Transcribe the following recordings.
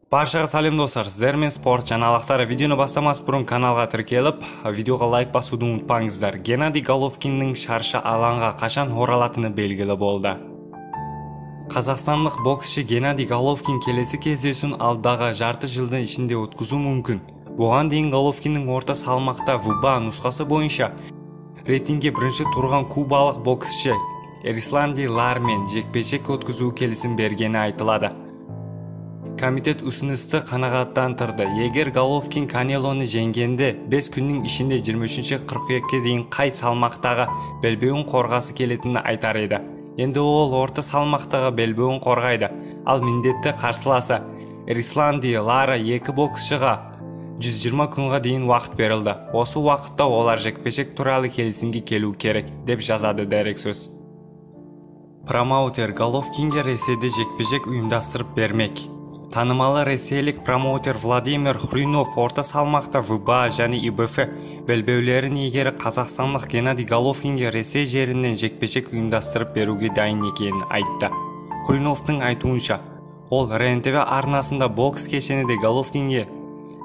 Баршаға сәлем достар, сіздермен спорт жаңалықтары. Видеоны бастамас бұрын каналға тіркеліп, видеоға лайк басуды ұмытпаңыздар. Геннадий Головкиннің шаршы алаңға қашан оралатыны белгілі болды. Қазақстандық боксшы Геннадий Головкин келесі кездесуін алдағы жарты жылдың ішінде өткізуі мүмкін. Бұған дейін Головкиннің орта салмақта ВБА нұсқасы бойынша рейтингке бірінші тұрған кубалық боксшы Эрисланди Лармен жекпе-жек өткізу келісім бергені айтылады. Комитет ұсынысты қанағаттандырды. Егер Головкин Канелоны жеңгенде 5 күннің ішінде 23 қыркүйекке дейін қай салмақтағы белбеуін қорғасы келетінін айтар еді. Енді ол орта салмақтағы белбеуін қорғайды. Ал міндетті қарсыласы Эрисланди Лара екі боксшыға 120 күнге дейін уақыт берілді. Осы уақытта олар жекпе-жек туралы келісімге келу керек, деп жазады дерексөз. Промоутер Головкинге Ресейде жекпе-жек ұйымдастырып бермек. Танымалы ресейлік промоутер Владимир Хрюнов орта салмақта ВБА және ИБФ белбеулерін иегері қазақстандық Геннадий Головкинге Ресей жерінен жекпе-жек ұйымдастырып беруге дайын екенін айтты. Хрюновтың айтуынша, ол РЕН-ТВ арнасында бокс кешенінде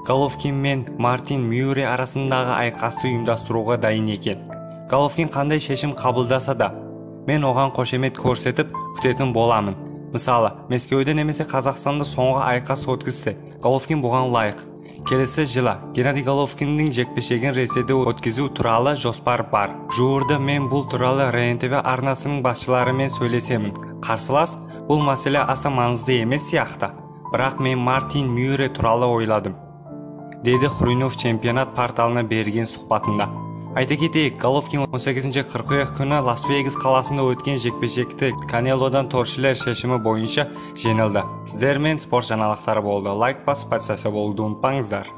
Головкин мен Мартин Мюррей арасындағы айқасты ұйымдастыруға дайын екен. Головкин қандай шешім қабылдаса да, мен оған қошемет көрсетіп күтетін боламын. Мысалы, Мәскеуде немесе Қазақстанда соңғы айқас өткізсе, Головкин бұған лайық. Келесі жылы Геннадий Головкиннің жекпе-жегін Ресейде өткізу туралы жоспар бар. Жуырда мен бұл туралы РЕН-ТВ арнасының басшыларымен сөйлесемін. Қарсылас, бұл мәселе аса маңызды емес сияқты. Бірақ мен Мартин Мюррей туралы ойладым, деді Хрюнов чемпионат порталына берген сұхбатында. Айта кетейік, Головкин 18 қыркүйек күні Лас-Вегас қаласында өткен жекпе-жекте Канелодан торшылер шешімі бойынша жеңілді. Сіздермен спорт жаңалықтары болды. Лайк басып, подписаться болуды ұмытпаңыздар.